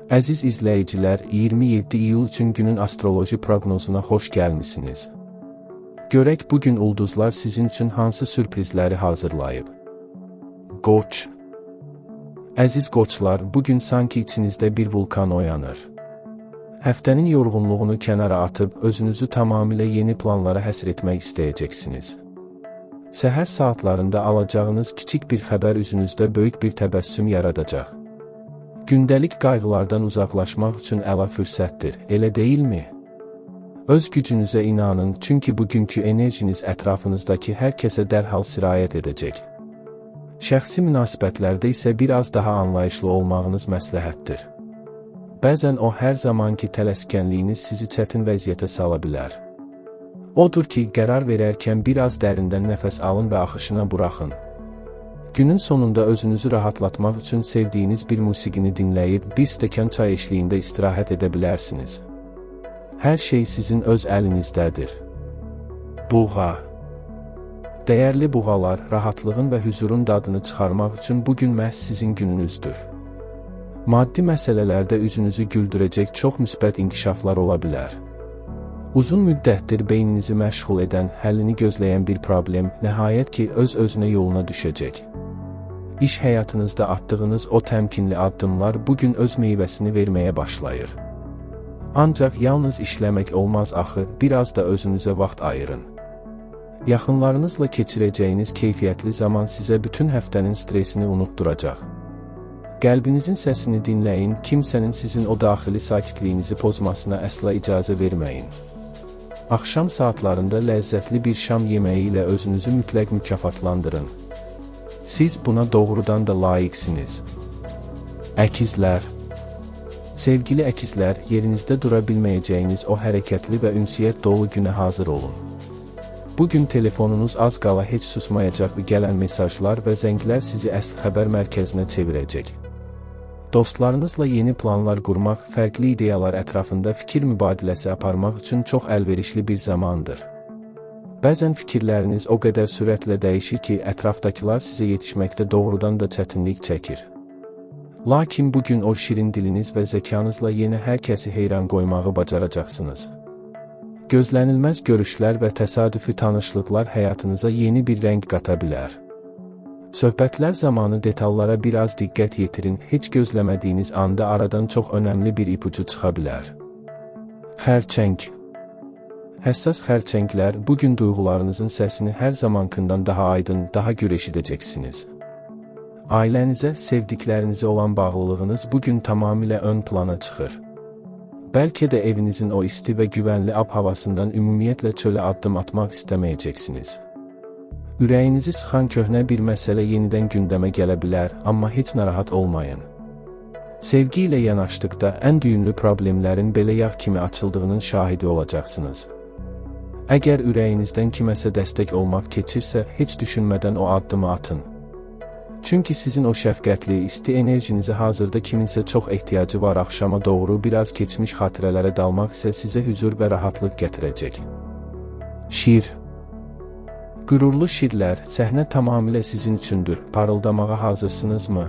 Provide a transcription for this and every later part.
Əziz izləyicilər, 27 iyul üçün günün astroloji proqnozuna xoş gəlmisiniz. Görək bu gün ulduzlar sizin üçün hansı sürprizləri hazırlayıb. Qoç. Əziz qoçlar, bu gün sanki içinizdə bir vulkan oyanır. Həftənin yorğunluğunu kənara atıb özünüzü tamamilə yeni planlara həsr etmək istəyəcəksiniz. Səhər saatlarında alacağınız kiçik bir xəbər üzünüzdə böyük bir təbəssüm yaradacaq. Gündəlik qayğılardan uzaqlaşmaq üçün əla fürsətdir, elə deyilmi? Öz gücünüzə inanın, çünki bugünkü enerjiniz ətrafınızdakı hər kəsə dərhal sirayət edəcək. Şəxsi münasibətlərdə isə biraz daha anlayışlı olmağınız məsləhətdir. Bəzən o hər zamanki tələskənliyiniz sizi çətin vəziyyətə sala bilər. Odur ki, qərar verərkən biraz dərindən nəfəs alın və axışına buraxın. Günün sonunda özünüzü rahatlatmaq üçün sevdiyiniz bir musiqini dinləyib, bir stəkan çay eşliyində istirahət edə bilərsiniz. Hər şey sizin öz əlinizdədir. Buğa. Dəyərli buğalar, rahatlığın və hüzurun dadını çıxarmaq üçün bugün məhz sizin gününüzdür. Maddi məsələlərdə üzünüzü güldürəcək çox müsbət inkişaflar ola bilər. Uzun müddətdir beyninizi məşğul edən, həllini gözləyən bir problem nəhayət ki, öz-özünə yoluna düşəcək. İş həyatınızda atdığınız o təmkinli addımlar bugün öz meyvəsini verməyə başlayır. Ancaq yalnız işləmək olmaz axı, biraz da özünüzə vaxt ayırın. Yaxınlarınızla keçirəcəyiniz keyfiyyətli zaman sizə bütün həftənin stresini unutduracaq. Qəlbinizin səsini dinləyin, kimsənin sizin o daxili sakitliyinizi pozmasına əsla icazə verməyin. Axşam saatlarında ləzzətli bir şam yeməyi ilə özünüzü mütləq mükafatlandırın. Siz buna doğrudan da layiqsiniz. Əkizlər. Sevgili əkizlər, yerinizdə dura bilməyəcəyiniz o hərəkətli və ünsiyyət dolu günə hazır olun. Bugün telefonunuz az qala heç susmayacaq və gələn mesajlar və zənglər sizi əsl xəbər mərkəzinə çevirəcək. Dostlarınızla yeni planlar qurmaq, fərqli ideyalar ətrafında fikir mübadiləsi aparmaq üçün çox əlverişli bir zamandır. Bəzən fikirləriniz o qədər sürətlə dəyişir ki, ətrafdakılar sizə yetişməkdə doğrudan da çətinlik çəkir. Lakin bugün o şirin diliniz və zəkanızla yenə hər kəsi heyran qoymağı bacaracaqsınız. Gözlənilməz görüşlər və təsadüfi tanışlıqlar həyatınıza yeni bir rəng qata bilər. Söhbətlər zamanı detallara biraz diqqət yetirin, heç gözləmədiyiniz anda aradan çox önəmli bir ipucu çıxa bilər. Xərçəng. Həssas xərçənglər, bugün duyğularınızın səsini hər zamankından daha aydın, daha gür eşidəcəksiniz. Ailənizə, sevdiklərinizə olan bağlılığınız bugün tamamilə ön plana çıxır. Bəlkə də evinizin o isti və güvənli ab-havasından ümumiyyətlə çölə addım atmaq istəməyəcəksiniz. Ürəyinizi sıxan köhnə bir məsələ yenidən gündəmə gələ bilər, amma heç narahat olmayın. Sevgi ilə yanaşdıqda ən düyünlü problemlərin belə yağ kimi açıldığının şahidi olacaqsınız. Əgər ürəyinizdən kiməsə dəstək olmaq keçirsə, heç düşünmədən o addımı atın. Çünki sizin o şəfqətli, isti enerjinizə hazırda kiminsə çox ehtiyacı var. Axşama doğru biraz keçmiş xatirələrə dalmaq isə sizə hüzur və rahatlıq gətirəcək. Şir. Qürurlu şirlər, səhnə tamamilə sizin üçündür. Parıldamağa hazırsınızmı?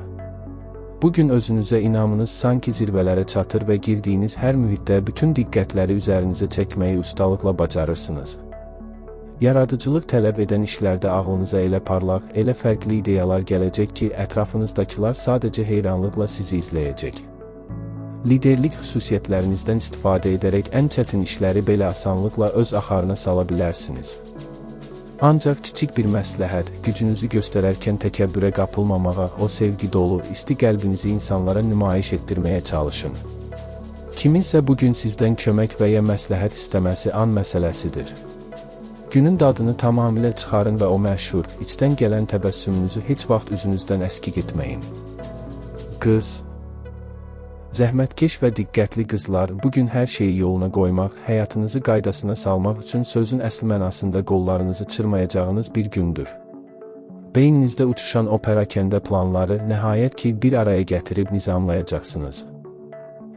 Bugün özünüzə inamınız sanki zirvələrə çatır və girdiyiniz hər mühitdə bütün diqqətləri üzərinizə çəkməyi ustalıqla bacarırsınız. Yaradıcılıq tələb edən işlərdə ağlınıza elə parlaq, elə fərqli ideyalar gələcək ki, ətrafınızdakılar sadəcə heyranlıqla sizi izləyəcək. Liderlik xüsusiyyətlərinizdən istifadə edərək ən çətin işləri belə asanlıqla öz axarına sala bilərsiniz. Ancaq kiçik bir məsləhət, gücünüzü göstərərkən təkəbbürə qapılmamağa, o sevgi dolu, isti qəlbinizi insanlara nümayiş etdirməyə çalışın. Kiminsə bugün sizdən kömək və ya məsləhət istəməsi an məsələsidir. Günün dadını tamamilə çıxarın və o məşhur, içdən gələn təbəssümünüzü heç vaxt üzünüzdən əskik etməyin. Qız. Zəhmətkeş və diqqətli qızlar, bugün hər şeyi yoluna qoymaq, həyatınızı qaydasına salmaq üçün sözün əsl mənasında qollarınızı çırmayacağınız bir gündür. Beyninizdə uçuşan o pərakəndə planları nəhayət ki bir araya gətirib nizamlayacaqsınız.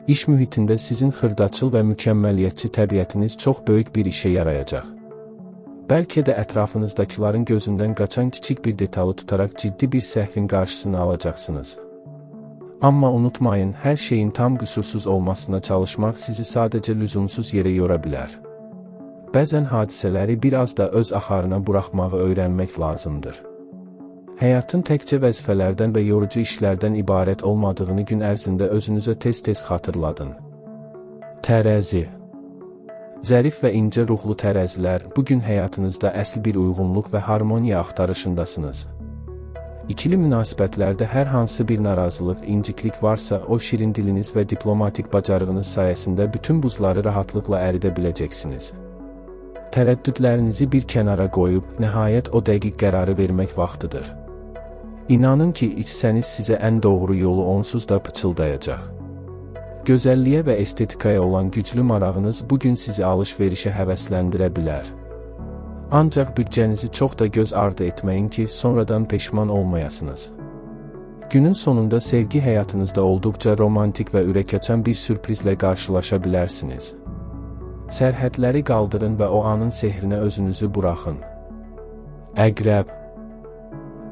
İş mühitində sizin xırdaçıl və mükəmməliyyətçi təbiətiniz çox böyük bir işə yarayacaq. Bəlkə də ətrafınızdakıların gözündən qaçan kiçik bir detalı tutaraq ciddi bir səhvin qarşısını alacaqsınız. Amma unutmayın, hər şeyin tam qüsursuz olmasına çalışmaq sizi sadəcə lüzumsuz yerə yora bilər. Bəzən hadisələri biraz da öz axarına buraxmağı öyrənmək lazımdır. Həyatın təkcə vəzifələrdən və yorucu işlərdən ibarət olmadığını gün ərzində özünüzə tez-tez xatırladın. Tərəzi. Zərif və incə ruhlu tərəzilər, bugün həyatınızda əsl bir uyğunluq və harmoniya axtarışındasınız. İkili münasibətlərdə hər hansı bir narazılıq, inciklik varsa, o şirin diliniz və diplomatik bacarığınız sayəsində bütün buzları rahatlıqla əridə biləcəksiniz. Tərəddüdlərinizi bir kənara qoyub, nəhayət o dəqiq qərarı vermək vaxtıdır. İnanın ki, içsəniz sizə ən doğru yolu onsuz da pıçıldayacaq. Gözəlliyə və estetikaya olan güclü marağınız bugün sizi alış-verişə həvəsləndirə bilər. Ancaq büdcənizi çox da göz ardı etməyin ki, sonradan peşman olmayasınız. Günün sonunda sevgi həyatınızda olduqca romantik və ürəkaçan bir sürprizlə qarşılaşa bilərsiniz. Sərhədləri qaldırın və o anın sehrinə özünüzü buraxın. Əqrəb.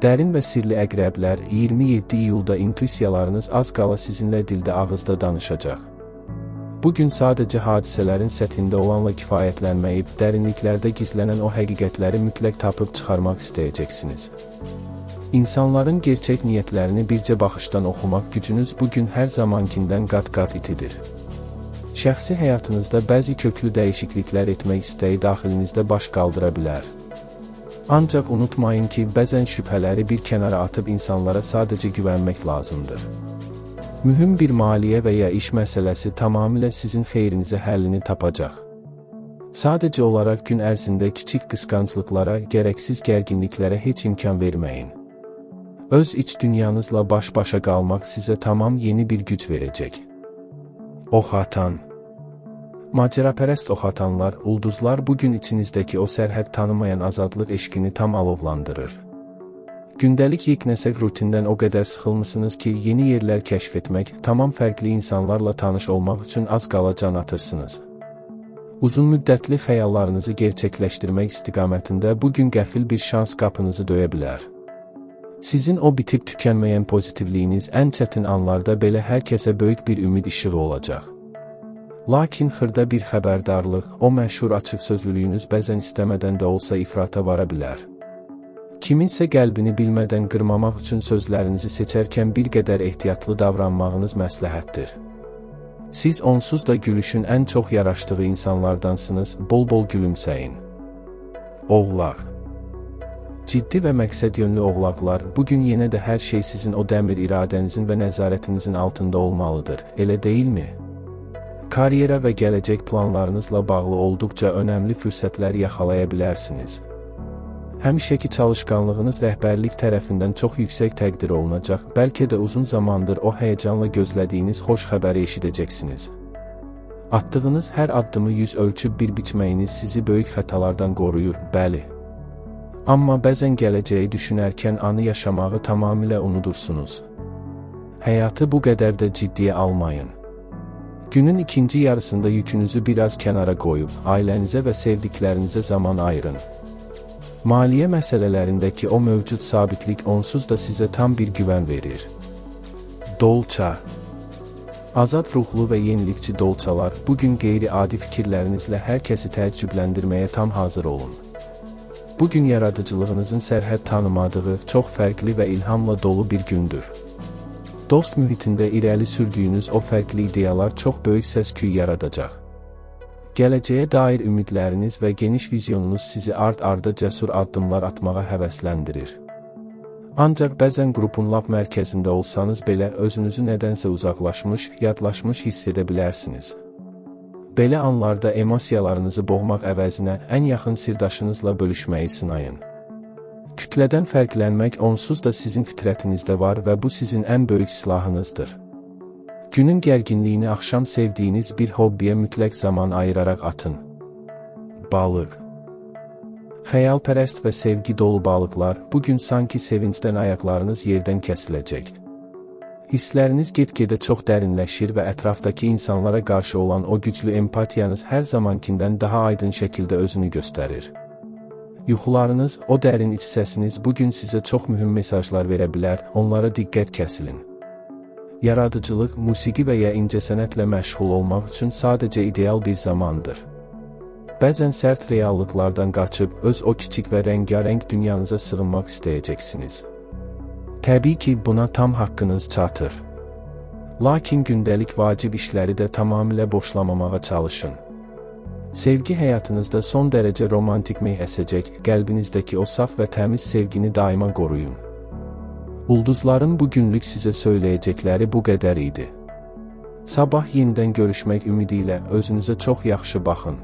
Dərin və sirli əqrəblər, 27 iyulda intuisiyalarınız az qala sizinlə dildə ağızda danışacaq. Bugün sadəcə hadisələrin səthində olanla kifayətlənməyib, dərinliklərdə gizlənən o həqiqətləri mütləq tapıb çıxarmaq istəyəcəksiniz. İnsanların gerçək niyyətlərini bircə baxışdan oxumaq gücünüz bugün hər zamankindən qat-qat itidir. Şəxsi həyatınızda bəzi köklü dəyişikliklər etmək istəyi daxilinizdə baş qaldıra bilər. Ancaq unutmayın ki, bəzən şübhələri bir kənara atıb insanlara sadəcə güvənmək lazımdır. Mühüm bir maliyyə və ya iş məsələsi tamamilə sizin xeyrinizə həllini tapacaq. Sadəcə olaraq gün ərzində kiçik qısqanclıqlara, gərəksiz gərginliklərə heç imkan verməyin. Öz iç dünyanızla baş-başa qalmaq sizə tamam yeni bir güc verəcək. Oxatan. Macərapərəst oxatanlar, ulduzlar bugün içinizdəki o sərhəd tanımayan azadlıq eşqini tam alovlandırır. Gündəlik yeknəsək rutindən o qədər sıxılmısınız ki, yeni yerlər kəşf etmək, tamam fərqli insanlarla tanış olmaq üçün az qala can atırsınız. Uzun müddətli xəyallarınızı gerçəkləşdirmək istiqamətində bugün qəfil bir şans qapınızı döyə bilər. Sizin o bitib tükənməyən pozitivliyiniz ən çətin anlarda belə hər kəsə böyük bir ümid işığı olacaq. Lakin xırda bir xəbərdarlıq, o məşhur açıq sözlülüyünüz bəzən istəmədən də olsa ifrata vara bilər. Kiminsə qəlbini bilmədən qırmamaq üçün sözlərinizi seçərkən bir qədər ehtiyatlı davranmağınız məsləhətdir. Siz onsuz da gülüşün ən çox yaraşdığı insanlardansınız, bol-bol gülümsəyin. Oğlaq. Ciddi və məqsədyönlü oğlaqlar, bugün yenə də hər şey sizin o dəmir iradənizin və nəzarətinizin altında olmalıdır, elə deyilmi? Karyera və gələcək planlarınızla bağlı olduqca önəmli fürsətlər yaxalaya bilərsiniz. Həmişəki çalışqanlığınız rəhbərlik tərəfindən çox yüksək təqdir olunacaq, bəlkə də uzun zamandır o həyəcanla gözlədiyiniz xoş xəbəri eşidəcəksiniz. Atdığınız hər addımı 100 ölçüb bir biçməyiniz sizi böyük xətalardan qoruyur, bəli. Amma bəzən gələcəyi düşünərkən anı yaşamağı tamamilə unudursunuz. Həyatı bu qədər də ciddiyə almayın. Günün ikinci yarısında yükünüzü biraz kənara qoyub, ailənizə və sevdiklərinizə zaman ayırın. Maliyyə məsələlərindəki o mövcud sabitlik onsuz da sizə tam bir güvən verir. Dolça. Azad ruhlu və yenilikçi dolçalar, bugün qeyri-adi fikirlərinizlə hər kəsi təəccübləndirməyə tam hazır olun. Bugün yaradıcılığınızın sərhəd tanımadığı, çox fərqli və ilhamla dolu bir gündür. Dost mühitində irəli sürdüyünüz o fərqli ideyalar çox böyük səs-küy yaradacaq. Gələcəyə dair ümidləriniz və geniş vizyonunuz sizi ard-arda cəsur addımlar atmağa həvəsləndirir. Ancaq bəzən qrupun lap mərkəzində olsanız belə özünüzü nədənsə uzaqlaşmış, yadlaşmış hiss edə bilərsiniz. Belə anlarda emosiyalarınızı boğmaq əvəzinə ən yaxın sirdaşınızla bölüşməyi sınayın. Kütlədən fərqlənmək onsuz da sizin fitrətinizdə var və bu sizin ən böyük silahınızdır. Günün gərginliyini axşam sevdiyiniz bir hobbiyə mütləq zaman ayıraraq atın. Balıq. Xəyalpərəst və sevgi dolu balıqlar, bugün sanki sevincdən ayaqlarınız yerdən kəsiləcək. Hissləriniz get-gedə çox dərinləşir və ətrafdakı insanlara qarşı olan o güclü empatiyanız hər zamankindən daha aydın şəkildə özünü göstərir. Yuxularınız, o dərin iç səsiniz bugün sizə çox mühüm mesajlar verə bilər, onlara diqqət kəsilin. yaradıcılıq, musiqi və ya incəsənətlə məşğul olmaq üçün sadəcə ideal bir zamandır. Bəzən sərt reallıqlardan qaçıb öz o kiçik və rəngarəng dünyanıza sığınmaq istəyəcəksiniz. Təbii ki, buna tam haqqınız çatır. Lakin gündəlik vacib işləri də tamamilə boşlamamağa çalışın. Sevgi həyatınızda son dərəcə romantik meh əsəcək, qəlbinizdəki o saf və təmiz sevgini daima qoruyun. Ulduzların bu günlük sizə söyləyəcəkləri bu qədər idi. Sabah yenidən görüşmək ümidi ilə özünüzə çox yaxşı baxın.